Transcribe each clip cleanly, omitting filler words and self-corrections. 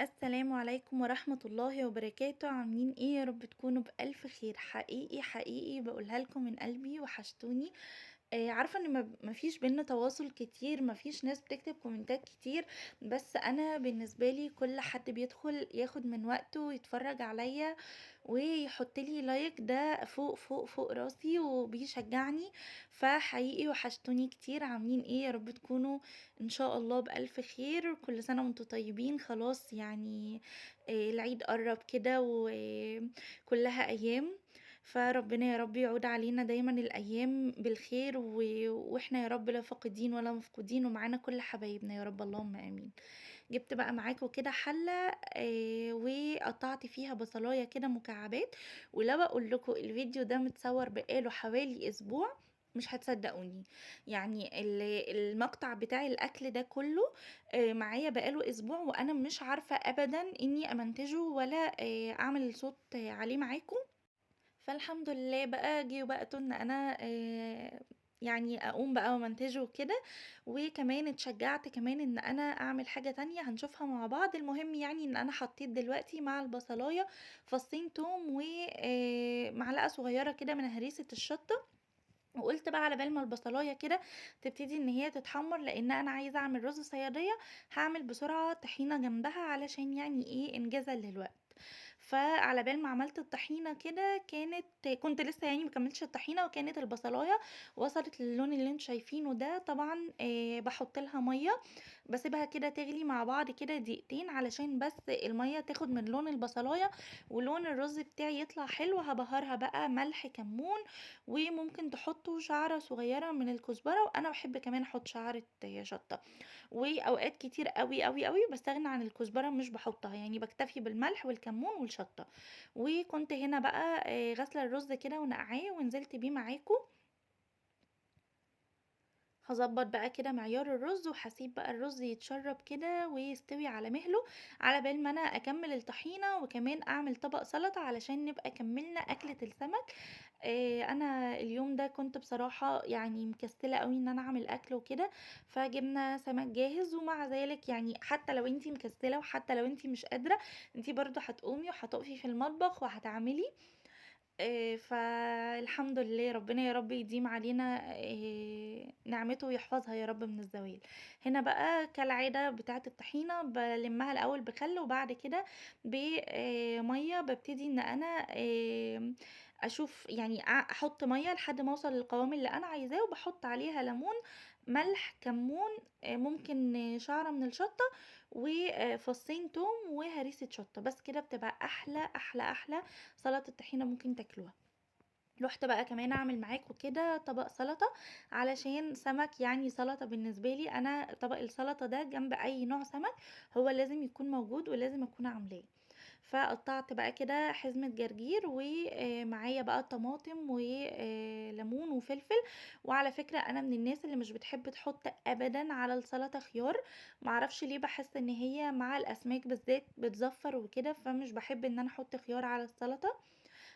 السلام عليكم ورحمة الله وبركاته. عاملين ايه؟ يا رب تكونوا بألف خير. حقيقي حقيقي بقولها لكم من قلبي، وحشتوني. عارفة ان مفيش بينا تواصل كتير، مفيش ناس بتكتب كومنتات كتير، بس انا بالنسبة لي كل حد بيدخل ياخد من وقته ويتفرج عليا ويحط لي like ده فوق فوق فوق راسي وبيشجعني. فحقيقي وحشتوني كتير. عاملين ايه؟ يا رب تكونوا ان شاء الله بألف خير. كل سنة وانتم طيبين. خلاص العيد قرب كده وكلها ايام، فربنا يا رب يعود علينا دايما الايام بالخير، واحنا يا رب لا فاقدين ولا مفقودين، ومعانا كل حبايبنا يا رب، اللهم امين. جبت بقى معاكم كده حلة، وقطعت فيها بصلاية كده مكعبات. ولو اقول لكم الفيديو ده متصور بقاله حوالي اسبوع مش هتصدقوني، المقطع بتاع الاكل ده كله، معايا بقاله اسبوع، وانا مش عارفة ابدا اني امنتجه ولا، اعمل الصوت عليه معاكم. فالحمد لله بقى جه وقته ان انا، اقوم بقى ومنتجه وكده، وكمان اتشجعت كمان ان انا اعمل حاجة تانية هنشوفها مع بعض. المهم ان انا حطيت دلوقتي مع البصلاية فصين توم و، معلقة صغيرة كده من هريسة الشطة، وقلت بقى على بال ما البصلاية كده تبتدي ان هي تتحمر، لان انا عايزة اعمل رز صيادية، هعمل بسرعة طحينة جنبها علشان انجازا للوقت. فعلى بال ما عملت الطحينة كده، كنت لسه ما كملتش الطحينة، وكانت البصلاية وصلت للون اللي انتوا شايفينه ده. طبعا، بحط لها مية، بسيبها كده تغلي مع بعض كده دقيقتين علشان بس المية تاخد من لون البصلاية ولون الرز بتاعي يطلع حلو. هبهرها بقى ملح كمون، وممكن تحطوا شعرة صغيرة من الكزبرة، وانا بحب كمان احط شعرة شطة. واوقات كتير قوي قوي قوي بستغنى عن الكزبرة، مش بحطها، بكتفي بالملح والكمون والشطة. وكنت هنا بقى، غاسلة الرز كده ونقعاه ونزلت بيه معاكم. هظبط بقى كده معيار الرز، وهسيب بقى الرز يتشرب كده ويستوي على مهله على بال ما انا اكمل الطحينة، وكمان اعمل طبق سلطة علشان نبقى كملنا اكلة السمك. انا اليوم ده كنت بصراحة مكسلة قوي ان انا اعمل اكل وكده، فجبنا سمك جاهز. ومع ذلك حتى لو انتي مكسلة وحتى لو انتي مش قادرة، انتي برضو هتقومي وهتقفي في المطبخ وهتعملي. فالحمد لله، ربنا يا رب يديم علينا، نعمته ويحفظها يا رب من الزوال. هنا بقى كالعادة بتاعة الطحينة بلمها الأول بخل، وبعد كده بمية. ببتدي إن أنا، أشوف أحط مية لحد ما أوصل للقوام اللي أنا عايزاه، وبحط عليها ليمون، ملح، كمون، ممكن شعرة من الشطة، وفصين توم، وهريسة شطة. بس كده بتبقى أحلى أحلى أحلى سلطة طحينة ممكن تاكلوها. رحت بقى كمان اعمل معاكم كده طبق سلطة علشان سمك، سلطة بالنسبة لي انا طبق السلطة ده جنب اي نوع سمك هو لازم يكون موجود ولازم اكون عاملاه. فقطعت بقى كده حزمة جرجير، ومعايا بقى طماطم وليمون وفلفل. وعلى فكرة انا من الناس اللي مش بتحب تحط ابدا على السلطة خيار، معرفش ليه، بحس ان هي مع الاسماك بالذات بتزفر وكده، فمش بحب ان انا احط خيار على السلطة.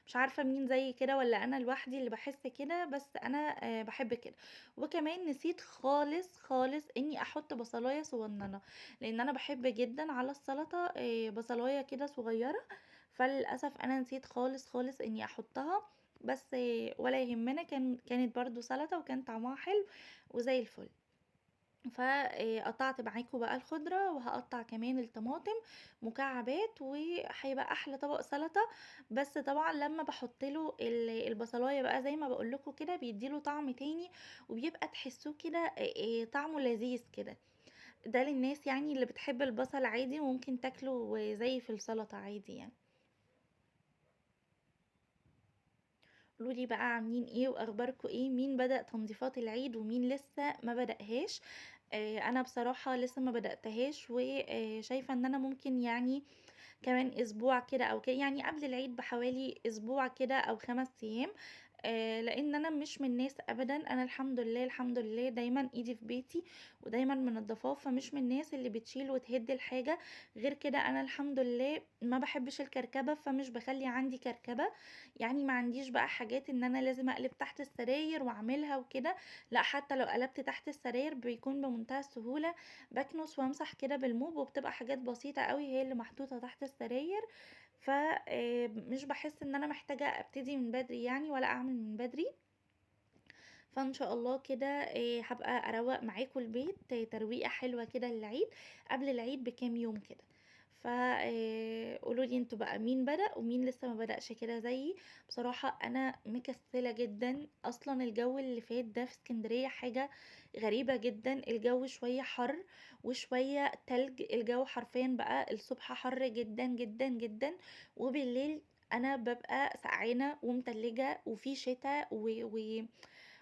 مش عارفة مين زي كده ولا انا لوحدي اللي بحس كده، بس انا، بحب كده. وكمان نسيت خالص خالص اني احط بصلاية صغننة، لان انا بحب جدا على السلطة، بصلاية كده صغيرة، فللاسف انا نسيت خالص خالص اني احطها، بس، ولا يهمنا، كانت برضو سلطة وكان طعمها حلو وزي الفل. فقطعت معاكم بقى الخضرة، وهقطع كمان الطماطم مكعبات، وهيبقى احلى طبق سلطة. بس طبعا لما بحط له البصلاية بقى زي ما بقول لكم كده بيديله طعم تاني، وبيبقى تحسوه كده، طعمه لذيذ كده. ده للناس اللي بتحب البصل عادي وممكن تاكله زي في السلطة عادي. قولوا لي بقى عاملين ايه واخباركم ايه، مين بدأ تنظيفات العيد ومين لسه ما بدأهاش. انا بصراحة لسه ما بدأتهاش، وشايفة ان انا ممكن كمان اسبوع كده او كده، يعني قبل العيد بحوالي اسبوع كده او 5 ايام، لان انا مش من الناس ابدا، انا الحمد لله الحمد لله دايما ايدي في بيتي ودايما منضفاه، فمش من الناس اللي بتشيل وتهد الحاجة. غير كده انا الحمد لله ما بحبش الكركبه، فمش بخلي عندي كركبه، يعني ما عنديش بقى حاجات ان انا لازم اقلب تحت السراير واعملها وكده، لا حتى لو قلبت تحت السراير بيكون بمنتهى السهولة، بكنس وامسح كده بالموب، وبتبقى حاجات بسيطة قوي هي اللي محطوطة تحت السراير. ف مش بحس ان انا محتاجه ابتدي من بدري يعني، ولا اعمل من بدري. فان شاء الله كده هبقى اروق معاكم البيت ترويقه حلوة كده للعيد، قبل العيد بكام يوم كده. قولوا لي انتوا بقى مين بدأ ومين لسه ما بدأش كده زيي. بصراحة انا مكسلة جدا اصلا، الجو اللي فات ده في اسكندرية حاجة غريبة جدا، الجو شوية حر وشوية تلج، الجو حرفيا بقى الصبح حر جدا جدا جدا، وبالليل انا ببقى سقعانة ومتلجة وفي شتاء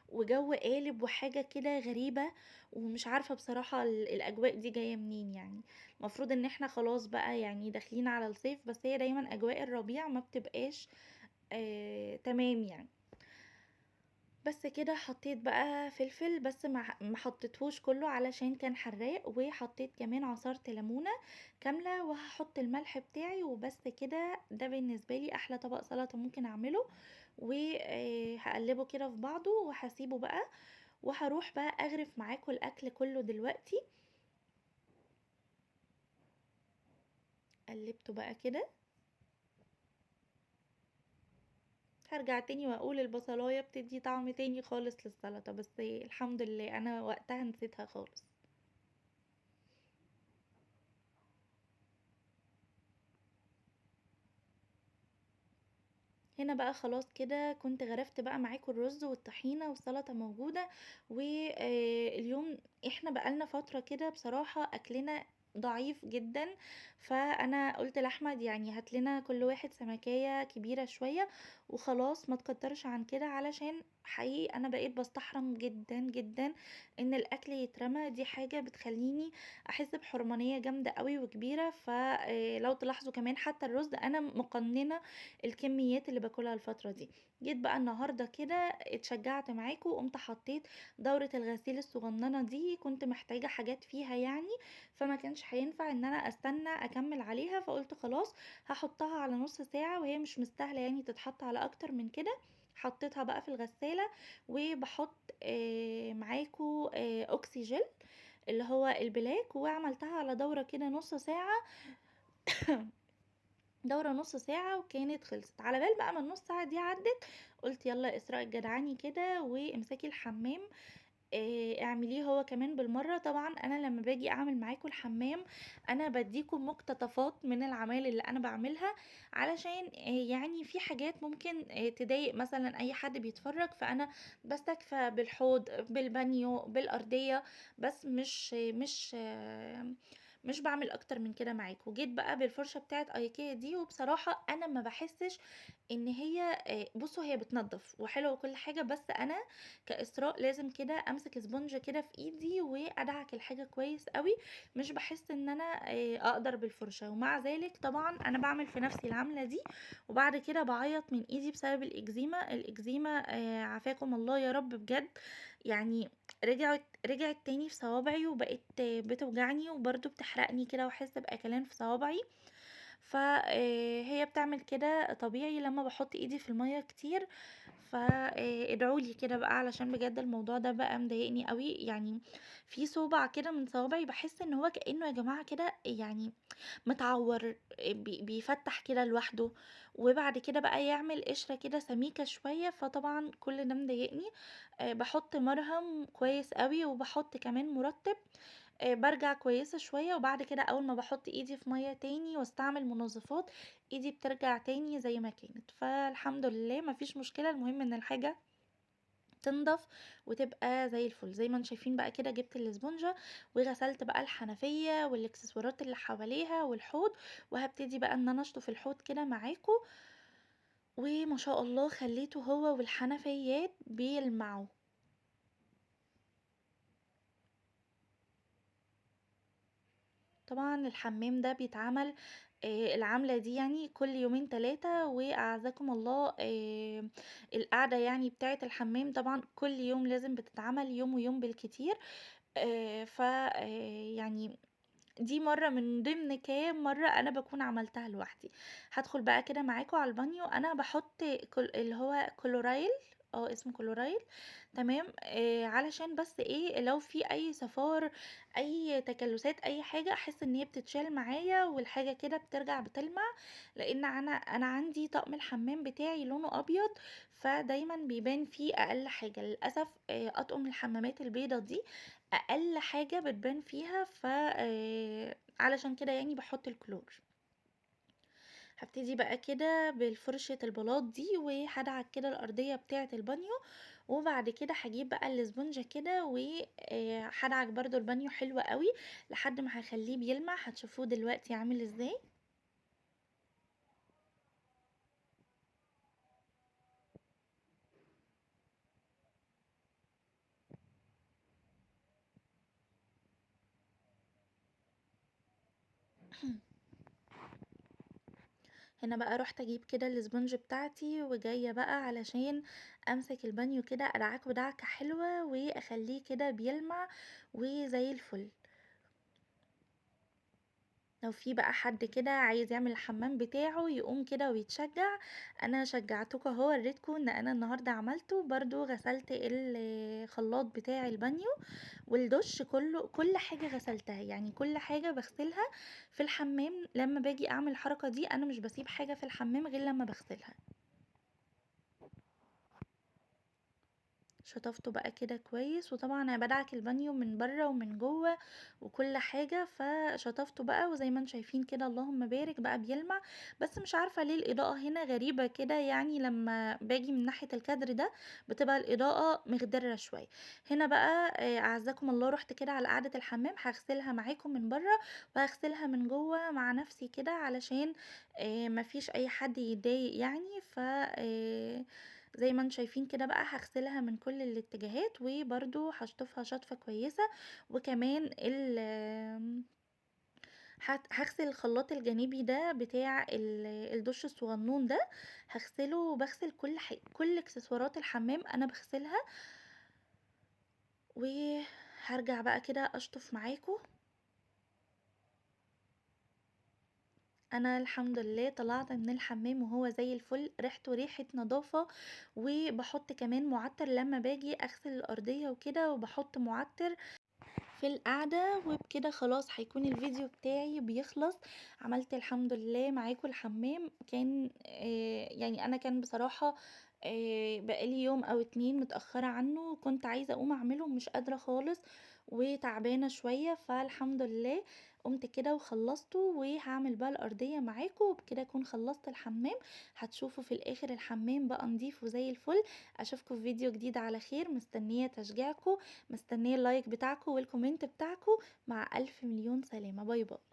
وجو قالب وحاجة كده غريبة، ومش عارفة بصراحة الأجواء دي جاية منين. المفروض ان احنا خلاص بقى داخلين على الصيف، بس هي دايما أجواء الربيع ما بتبقاش تمام. بس كده حطيت بقى فلفل، بس ما حطيتهوش كله علشان كان حراق، وحطيت كمان عصارة ليمونة كاملة، وهحط الملح بتاعي وبس كده. ده بالنسبة لي أحلى طبق سلطة ممكن أعمله، وهقلبه كده في بعضه وهسيبه بقى، وهروح بقى أغرف معاكم الأكل كله دلوقتي. قلبته بقى كده، هرجع تاني واقول البصلاية بتدي طعم تاني خالص للسلطة، بس الحمد لله انا وقتها نسيتها خالص. هنا بقى خلاص كده كنت غرفت بقى معاكم الرز والطحينة والسلطة موجودة. واليوم احنا بقالنا فترة كده بصراحة اكلنا ضعيف جدا، فانا قلت لاحمد هات لنا كل واحد سمكية كبيرة شوية وخلاص، ما تكترش عن كده، علشان حقيقي انا بقيت بستحرم جدا جدا ان الاكل يترمى، دي حاجة بتخليني احس بحرمانية جامدة قوي وكبيرة. فلو تلاحظوا كمان حتى الرز انا مقننة الكميات اللي باكلها الفترة دي. جيت بقى النهاردة كده اتشجعت معاكم وقمت حطيت دورة الغسيل الصغننة دي، كنت محتاجة حاجات فيها فما كانش هينفع ان انا استنى اكمل عليها، فقلت خلاص هحطها على نص ساعة وهي مش مستاهلة تتحط على اكتر من كده. حطيتها بقى في الغسالة، وبحط معاكو اوكسجين اللي هو البلاك، وعملتها على دورة كده نص ساعة، دورة نص ساعة وكانت خلصت. على بال بقى ما النص ساعة دي عدت قلت يلا اسراء الجدعاني كده وامسكي الحمام، اعمليه هو كمان بالمرة. طبعا انا لما باجي اعمل معاكم الحمام انا بديكم مقتطفات من العمال اللي انا بعملها، علشان في حاجات ممكن تضايق مثلا اي حد بيتفرج، فانا بستكفى بالحوض بالبانيو بالارضية بس، مش بعمل اكتر من كده معاكم. جيت بقى بالفرشة بتاعت ايكيا دي، وبصراحة انا ما بحسش ان هي، بصوا هي بتنظف وحلوة وكل حاجة، بس انا كإسراء لازم كده امسك سبونج كده في ايدي وادعك الحاجة كويس قوي، مش بحس ان انا اقدر بالفرشة. ومع ذلك طبعا انا بعمل في نفسي العملة دي، وبعد كده بعيط من ايدي بسبب الاكزيما. الاكزيما، عافاكم الله يا رب بجد، رجعت تاني في صوابعي وبقت بتوجعني وبرضو بتحرقني كده واحس باكلان في صوابعي. فهي بتعمل كده طبيعي لما بحط ايدي في المية كتير. فادعوا لي كده بقى علشان بجد الموضوع ده بقى مضايقني قوي. في صوبع كده من صوابعي بحس ان هو كأنه يا جماعة كده متعور، بيفتح كده لوحده، وبعد كده بقى يعمل قشرة كده سميكة شوية. فطبعا كل ده مضايقني. بحط مرهم كويس قوي وبحط كمان مرطب، برجع كويسة شوية، وبعد كده اول ما بحط ايدي في مية تاني واستعمل منظفات ايدي بترجع تاني زي ما كانت. فالحمد لله مفيش مشكلة، المهم ان الحاجة تنضف وتبقى زي الفل. زي ما انتم شايفين بقى كده جبت الاسبونجة وغسلت بقى الحنفية والاكسسوارات اللي حواليها والحوض، وهبتدي بقى ان انا اشطف الحوض كده معاكم. وما شاء الله خليته هو والحنفيات بيلمعوا. طبعا الحمام ده بيتعمل العملة دي يعني كل يومين 3، وأعزكم الله القعدة يعني بتاعة الحمام طبعا كل يوم لازم بتتعمل، يوم ويوم بالكتير. ف يعني دي مرة من ضمن كام مرة أنا باكون عملتها لوحدي. هادخل بقى كده معاكم على البانيو. أنا باحط اللي هو كلورايل، اسمه كلورايل، تمام. علشان بس إيه، لو في أي صفار، أي تكلسات، أي حاجة، أحس إن هي بتتشال معايا والحاجة كده بترجع بتلمع، لأن أنا عندي طقم الحمام بتاعي لونه أبيض، فدايما بيبان فيه أقل حاجة للأسف. أطقم الحمامات البيضة دي أقل حاجة بتبان فيها، علشان كده يعني بحط الكلور. هبتدي بقى كده بالفرشة البلاط دي، وهدعك كده الأرضية بتاعة البانيو، وبعد كده هجيب بقى الاسبونجة كده وهدعك برضو البانيو حلو قوي لحد ما هخليه بيلمع. هتشوفوه دلوقتي عامل ازاي. هنا بقى رحت اجيب كده الاسبونج بتاعتي، وجاية بقى علشان امسك البانيو كده ادعكه دعكة حلوة واخليه كده بيلمع وزي الفل. لو في بقى حد كده عايز يعمل الحمام بتاعه يقوم كده ويتشجع، انا شجعتكم اهو، وريتكم ان انا النهارده عملته. برضو غسلت الخلاط بتاع البانيو والدش كله، كل حاجة غسلتها، يعني كل حاجة بغسلها في الحمام. لما باجي اعمل الحركة دي انا مش بسيب حاجة في الحمام غير لما بغسلها. شطفته بقى كده كويس، وطبعا انا بدعك البانيو من بره ومن جوه وكل حاجة، فشطفته بقى وزي ما انتم شايفين كده اللهم بارك بقى بيلمع. بس مش عارفة ليه الإضاءة هنا غريبة كده، يعني لما باجي من ناحية الكادر ده بتبقى الإضاءة مخضرة شوية. هنا بقى، أعزكم الله رحت كده على قعدة الحمام، هغسلها معاكم من بره وهغسلها من جوه مع نفسي كده علشان مفيش أي حد يتضايق يعني. زي ما انتم شايفين كده بقى هغسلها من كل الاتجاهات، وبرضو هشطفها شطفة كويسة. وكمان هغسل الخلاط الجانبي ده بتاع الدش الصغنون ده هغسله، وبغسل كل حاجة، كل اكسسوارات الحمام انا بغسلها. وهرجع بقى كده اشطف معاكم. انا الحمد لله طلعت من الحمام وهو زي الفل، ريحته ريحة نظافة. وبحط كمان معطر لما باجي اغسل الارضية وكده، وبحط معطر في القعدة. وبكده خلاص هيكون الفيديو بتاعي بيخلص. عملت الحمد لله معاكم الحمام، كان، يعني انا كان بصراحة، بقالي يوم او 2 متأخرة عنه، وكنت عايزة اقوم اعمله ومش قادرة خالص وتعبانة شوية، فالحمد لله قمت كده وخلصته. وهعمل بقى الأرضية معاكم، وبكده اكون خلصت الحمام. هتشوفوا في الاخر الحمام بقى نضيف وزي الفل. اشوفكم في فيديو جديد على خير. مستنية تشجيعكم، مستنية ال like بتاعكم وال comment بتاعكم. مع 1000 مليون سلامة. bye bye.